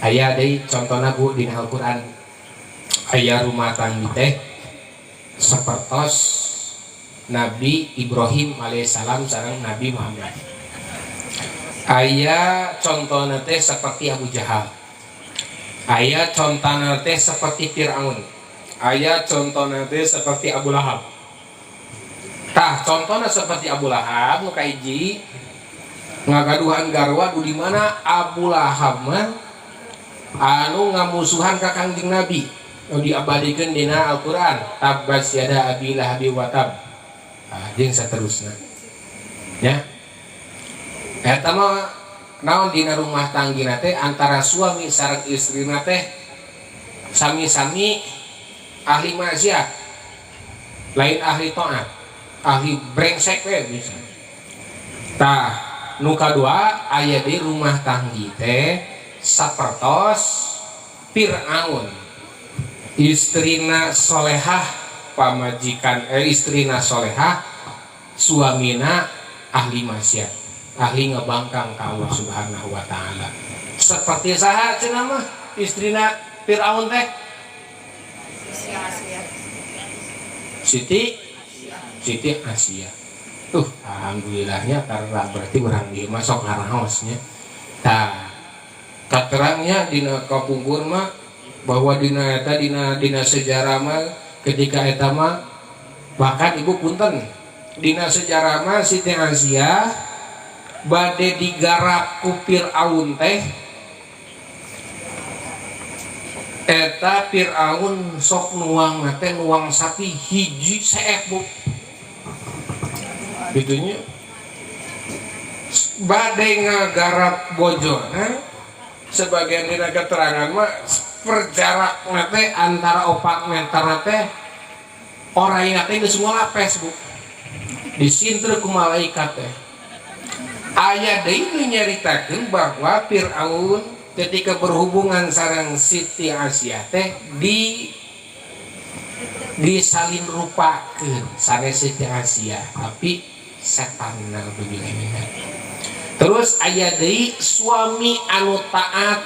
Aya deui contohna, Bu, dina Al-Qur'an, aya rumah tangga teh sapertos Nabi Ibrahim alaihissalam sareng Nabi Muhammad. Aya contohna teh seperti Abu Jahal, aya contohna teh seperti Fir'aun, aya contohna teh seperti Abu Lahab. Tah, contohnya seperti Abu Lahab nu kahiji ngagaduhan garwa di mana Abu Lahab mah anu ngamusuhan ka Kangjeng Nabi nu diabadikeun dina Al-Qur'an, tabbat yada abi lahabi wa tab. Ah, jeung saterusna ya. Eta mah naon, dina rumah tanggina teh antara suami sareng istrina teh sami-sami ahli maksiat, lain ahli taat, ahli brengsek we bisa. Tah, nu kadua aya di rumah tanggi teh sapertos Fir'aun, istrina solehah, pamajikan, istrina solehah, suamina ahli maksiat, ahli ngebangkang ka Allah Subhanahu wa Taala. Seperti saha cenah mah istrina Fir'aun teh? Siti Siti Asia. Tuh, alhamdulillahnya karena berarti urang dieu mah sok ngaraosnya. Tah, katerangnya dina kapungkur mah bahwa dina eta dina dina sejarah mah ketika eta mah, bahkan Ibu punten, dina sejarah mah Siti Asia bade digarap ku Fir'aun teh, eta Fir'aun sok nuang teh, nuang sapi hiji seek, Bu, gitunya, bade ngagarap bojona. Sebagian dina keterangan mah perjarak teh antara 4 meter teh, orang teh geus lapes, Bu, disinter ku malaikat teh. Aya deui nu nyaritakeun bahwa Fir'aun ketika berhubungan sareng Siti Asia teh di disalin rupakeun, sanes Siti Asia tapi setan. Naudzubillah. Terus aya deui suami anu taat.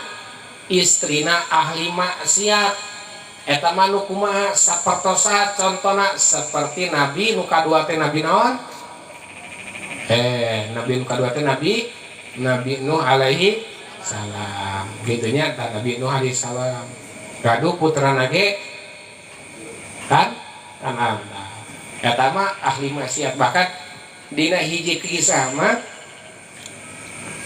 Istrina ahli maksiat. Eta mah nu kumaha? Sapertosa contona seperti nabi nu kadua teh, nabi naon? Nabi nu kadua teh nabi Nabi Nuh alaihi salam gitu nya. Tah, Nabi Nuh alaihi salam gaduh putrana ge kan kan eta mah ahli maksiat. Bahkan dina hiji kisah mah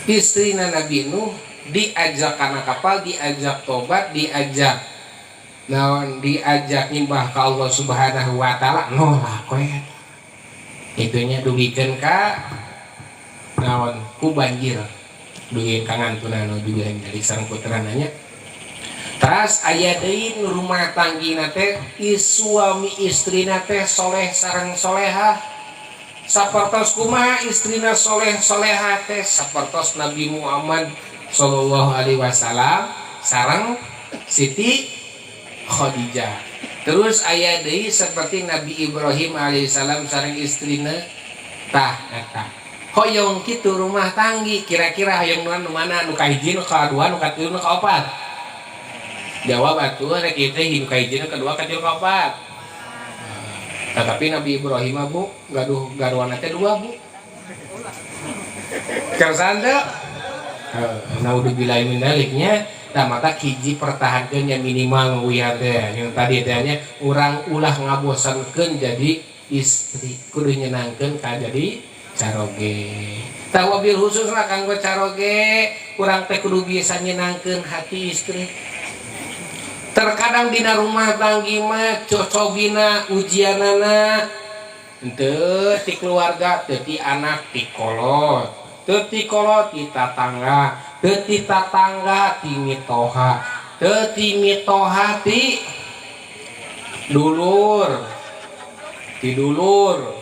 istrina Nabi Nuh diajak kana kapal, diajak tobat, diajak naon, diajak nyembah ka Allah Subhanahu wa Taala, nolak we. Itunya dugikeun ka naon, ku banjir, dugikeun ka ngantunan juga jadi sareng putrana nya. Teras aya deui nu rumah tanggina teh suami istrina teh soleh sareng solehah. Sapertos kumaha istrina soleh soleha teh? Sapertos Nabi Muhammad Shallallahu Alaihi Wasallam sareng Siti Khadijah. Terus aya deui seperti Nabi Ibrahim alaihissalam sareng istrina. Tah, eta hoyong kitu rumah tanggi. Kira-kira hoyong nu mana, nu kahiji, nu kadua, nu katilu, nu kaopat? Jawab atuh, rek ieu teh nu kahiji, nu kadua, katilu, kaopat? Tetapi Nabi Ibrahim mah, Bu, gaduh garwana teh dua, Bu. Kersan teu? Naudzubillah min dzaliknya. Tah, mata hiji pertahankeun nya, minimal nguwihan teh yang tadi teh nya, urang ulah ngabosankeun jadi istri, kudu nyenangkeun ka jadi caroge. Tah, wabil khusus lah kanggo caroge, urang teh kudu bisa nyenangkeun hati istri. Terkadang dina rumah tanggi mah cocobina, ujianana henteu ti keluarga, teu ti anak, ti kolot, teu ti kolot ti tatangga, teu ti tatangga ti mitoha, teu ti mitoha ti dulur, ti dulur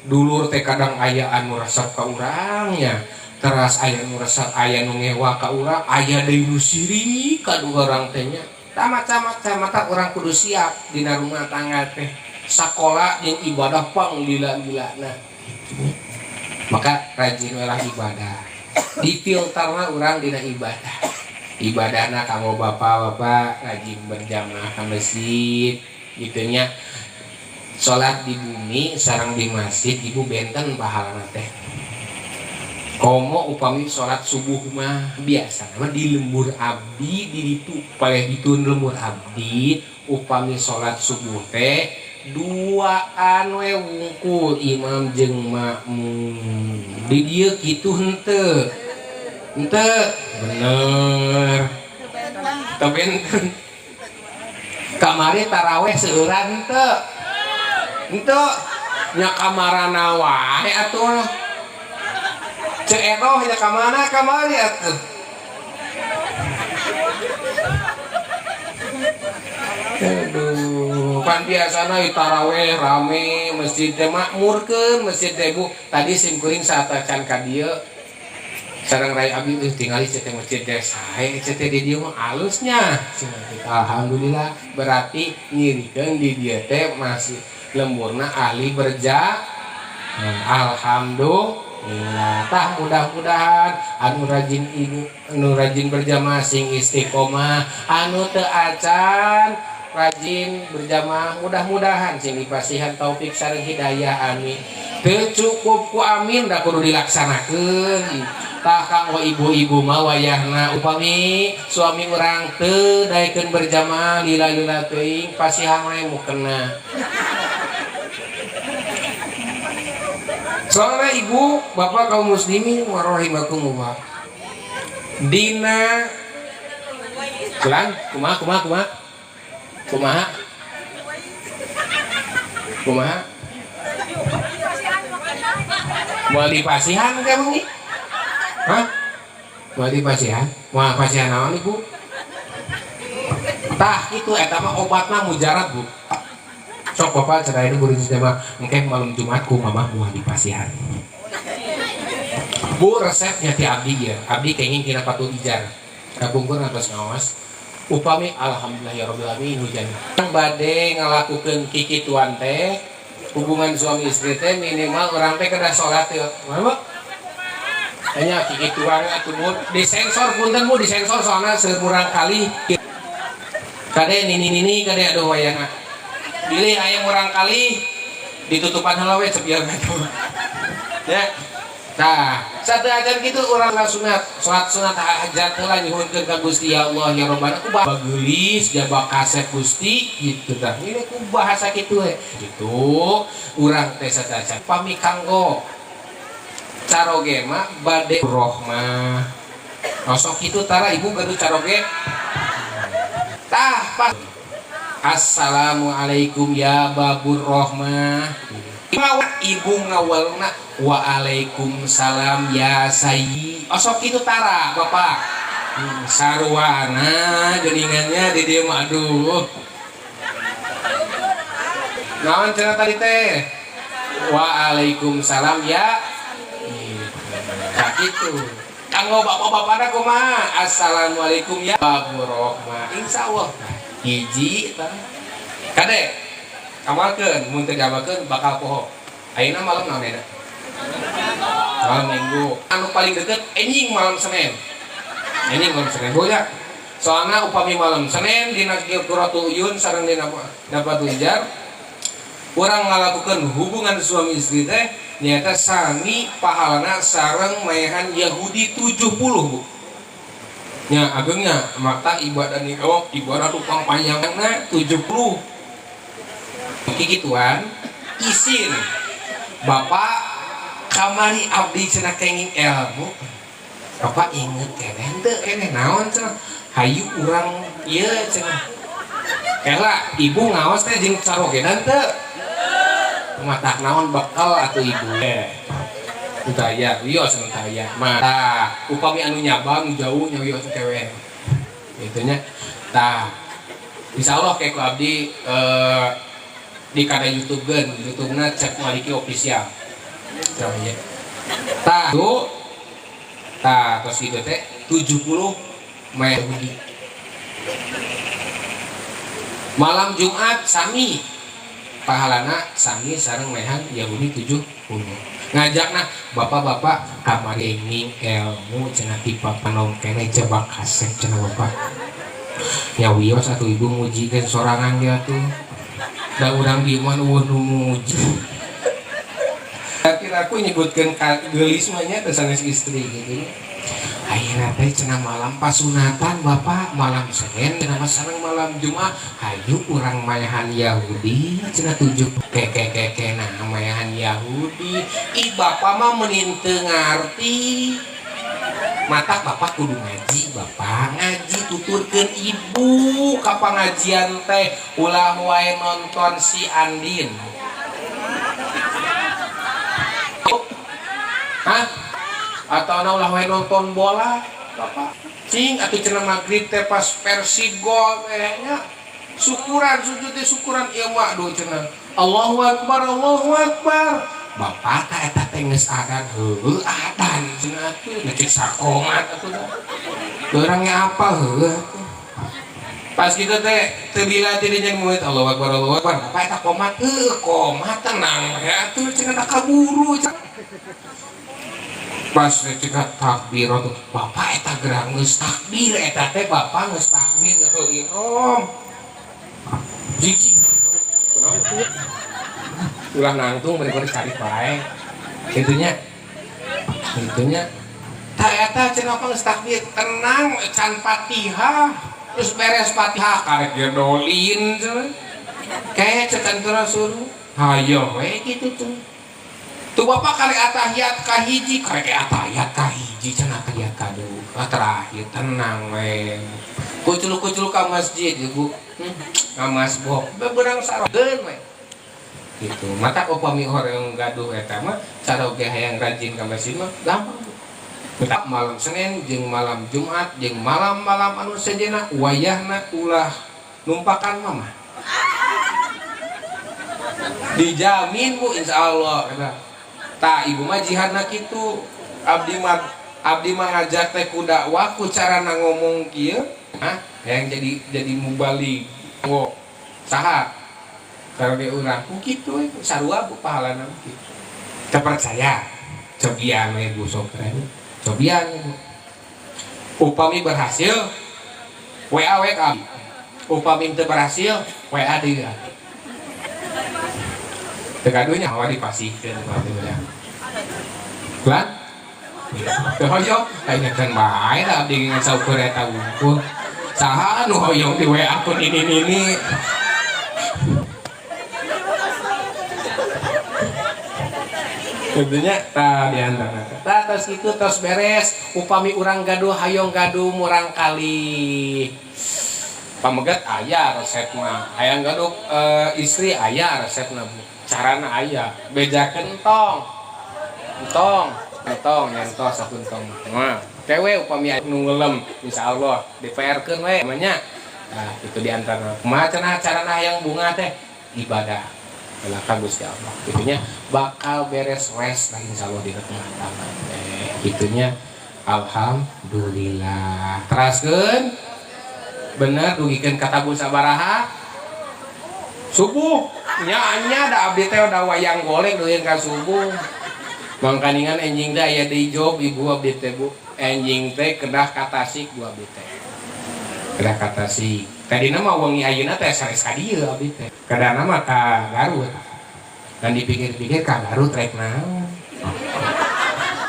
dulur teh kadang aya anu resep ka urangnya, teras aya nu resep, aya nu ngewa ka urang, aya deui nu sirik ka urang teh nya. Tah, macam-macam. Mata urang kudu siap dina rumah tangga teh sakola jeung ibadah pang lila-lila. Nah, maka rajin lah ibadah, difilterna urang dina ibadah. Ibadahna kanggo bapak-bapak rajin berjamaah ke masjid gitu nya. Salat di bumi sareng di masjid, Ibu, benten pahalana teh. Komo upami salat subuh mah biasa mah di lembur abdi di ditu, paleh ditu lembur abdi, upami salat subuh teh duaan we wungkul, imam jeung makmum. Di dieu kitu henteu? Henteu bener teu benten. Kamari taraweh seueuran henteu? Henteu nya? Kamarana wae atuh, Ceu Edoh ya, kamana kamari atuh? Aduh, pan biasana taraweh rame, masjid teh makmurkeun masjid teh, Bu. Tadi sim kuring saat acan ka dieu sareng rai abdi tuh tingali teh masjid teh sae, teh di dieu mah alusnya. Alhamdulillah, berarti nyirikeun di dieu teh masih lemburna ahli berja. Alhamdulillah. Tah, mudah-mudahan anu rajin, ibu anu rajin berjamaah sing istiqomah, anu teu acan rajin berjamaah mudah-mudahan sing dipasihan taufik sareng hidayah, amin. Teu cukup ku amin da, kudu dilaksanakeun. Tah, kanggo ibu-ibu mah wayahna upami suami urang teu daekeun berjamaah, lila-lila teuing, pasihan we mukena. Soalnya ibu, bapak, kaum muslimin wa rahimakumullah. Dina ulang, kumaha, kumaha, kumaha? Kumaha? Kumaha? Moal dipasihan kamu nih? Hah? Moal dipasihan? Moal pasihan naon, Ibu? Tah, itu eta mah obatna mujarab, Bu. Sok bapak cerai itu guru jamaah engke malam Jumat ku mamah moal dipasihan. Bu, resepnya ti abdi ya. Abdi kenging tina Fathul Ijar. Kapungkur atos ngaos. Upami alhamdulillah ya rabbil alamin hujan. Bade ngalakukeun kikituan teh hubungan suami istri teh minimal urang teh kedah salat ya. Mana? Nya kikituan atuh Bu, disensor punten Bu, disensor soalna seur kali. Kade nini nini kade aduh wayahna. Bilih aya murang kali ditutupan heula we cepian atuh. Ya. Nah, satu ajan gitu urang sunat, salat sunat hajat heula nyuhunkeun ka Gusti ya Allah ya Rabbana ku bageulis jaba kasep Gusti gitu tah. Ini ku bahasa kitu we. Gitu urang teh satacan pami kanggo caroge mah bade rohmah. Osok kitu tara ibu gaduh caroge. Tah pas Assalamualaikum ya babur rohmah. Ibu ngawalna waalaikumsalam ya sayyi. Osok kitu tara bapak. Sarwana geuningannya di dieu mah aduh. Naon cenah tadi teh? Waalaikumsalam ya. Nah gitu. Kanggo bapak-bapakna kumaha? Assalamualaikum ya babur rohmah. Insyaallah. Hiji tah. Kade amalkeun, mun teu diamalkeun bakal poho. Ayeuna malam naon eta? Malam Minggu. Anu paling deket enjing malam Senin. Enjing malam Senin. Boya. Soalna upami malam Senin dina Quratul Uyun sareng dina Nabatul Ijar urang ngalakukeun hubungan suami istri teh nyata sami pahalana sareng maehan Yahudi 70 Bu. Nya agengnya mata ibadah nih oh ibadah tukang panjangna 70. Kikituan isin Bapak kamari abdi cenah kenging ilmu. Bapak inget keneh teu keneh naon cenah hayu urang ieu cenah. Kela ibu ngaos teh jeung carogenan teu? Matak naon bekal atuh ibu. Teu aya, wios teu aya. Mah upami anu nyabang jauh nya wios kewe. Gitu nya. Tah insyaallah kayak ku abdi di kana YouTube geun, YouTube-na Cep Maliki Official. Tah ya. Tah, tuh. Tah, tos kitu teh 70 meh Yahudi. Malam Jumat sami pahalana sami sareng mehan Yahudi 70. Ngajakna bapak-bapak kamari nging ilmu cenah ti papanom keneh jebak kasep cenah bapak. Ya wios atuh ibu mujikeun sorangan dia tuh. Da urang di mah eueuh nu muji. Kira aku nyebutkeun geulis mah nya teh sanes istri gitu. Ayeuna teh cenah malam pasunatan bapak malam Senin cenah mah sareng malam Jumat hayu urang mayahan Yahudi cenah 7 keke keke nah mayahan Yahudi ih bapak mah meni teu ngarti mata bapak kudu ngaji bapak ngaji tuturkeun ibu ka pangajian teh ulah wae nonton si Andin. Hah? Atau ulah wae nonton bola bapak cing atuh cenah maghrib teh pas Persib gol teh nya syukuran sujud teh syukuran ieu mah aduh cenah Allahu akbar Allahu akbar bapak tah eta teh geus adan heueuh adan cenah atuh ngecek sakomat atuh orangnya apa heueuh pas kitu teh teu bila teh nya murid Allahu akbar Allahu akbar bapak eta komat heueuh komat tenang we atuh cenah da kaburu cenah. Pas cekak takbir bapak eta gerang geus takbir eta teh bapak geus takbir atau ihram jiji kunaon atuh ulah nangtung bari-bari cari bae kitunya kitunya tah eta cenah apa geus takbir tenang can Fatihah terus beres Fatihah karek gedolin cenah kayak cetan Rasul hayo we kitu tuh. Tuh bapak kali atahiyat kahiji, karek atahiyat kahiji cenah atahiyat kadua terakhir tenang we. Kucul-kucul ka masjid ibu. Ka masbok beberang sarogeun we. Gitu. Mata upami orang gaduh eta mah caroge hayang rajin ka masjid mah gampang. Tetap malam Senin jeung malam Jumat jeung malam-malam anu sejenna wayahna ulah numpakan mama. Dijamin Bu insyaallah kata. Tah ibu mah jihadna kitu. Abdi mah ngajak teh ku dakwah ku carana ngomong kieu, hah? Yang jadi mubalik. Wo saha? Caroge urang ku kitu sarua Bu pahalana kitu. Teu percaya? Cobian we Bu sok keren. Cobian upami berhasil WA we ka abdi. Upami teu berhasil WA deui. Teu gaduhnya hawa dipasihkeun ya. Lan? Teu hoyong aya can bae da abdi ngan saukur eta wungkul. Saha anu hoyong di WA ku nini-nini. Tentunya ta diantara. Ta tos kitu tos beres upami urang gaduh hayong gaduh murang kali. Pamegat aya resep mah. Hayang gaduh istri aya resepna Bu. Carana aya. Bejakeun tong. Entong, entong nyentos sakuntong. Nah, kewe upami nu ngelem insyaallah DPR-keun we namanya. Nah, itu diantara. Kumaha cenah carana hayang bunga teh? Ibadah. Ka Gusti Allah. Itunya bakal beres res lah insyaallah di rumah tangga teh. Itunya alhamdulillah. Teraskeun bener dugikeun ka tabuh sabaraha? Subuh. Nya nya da abdi teh da wayang golek dugikeun ka subuh. Mangkaningan enjing teh aya deui job ibu abdi teh Bu. Enjing teh kedah ka Tasik bu abdi teh. Kedah ka Tasik. Tadina mah wengi ayeuna teh sanes ka dieu abdi teh. Kadana mah ka Garut. Dan dipikir-pikir ka Garut rek naon.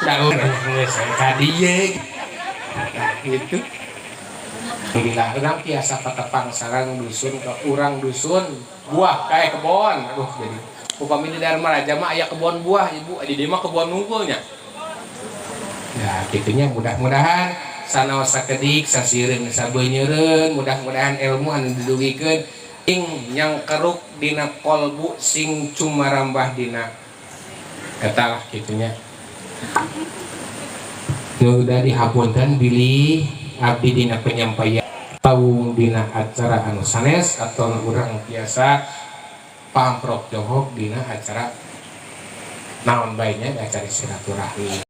Da geus ka dieu. Nah, gitu. Alhamdulillah urang biasa patepang sareng dusun ke urang dusun buah kayak kebon. Aduh jadi upami di Dharma Raja mah aya kebon buah ibu, di dieu mah kebon nungkulnya. Ya gitunya mudah-mudahan sanaos sakedik sasireun sabeunyereun mudah-mudahan ilmu anu didugikeun ing nyangkeruk dina kolbu sing cumarambah dina eta lah gitunya. Nu udah dihapunten bilih abdi dina penyampaian taung dina acara anu sanes atau urang biasa pamprok johok dina acara naon bae nya acara silaturahmi.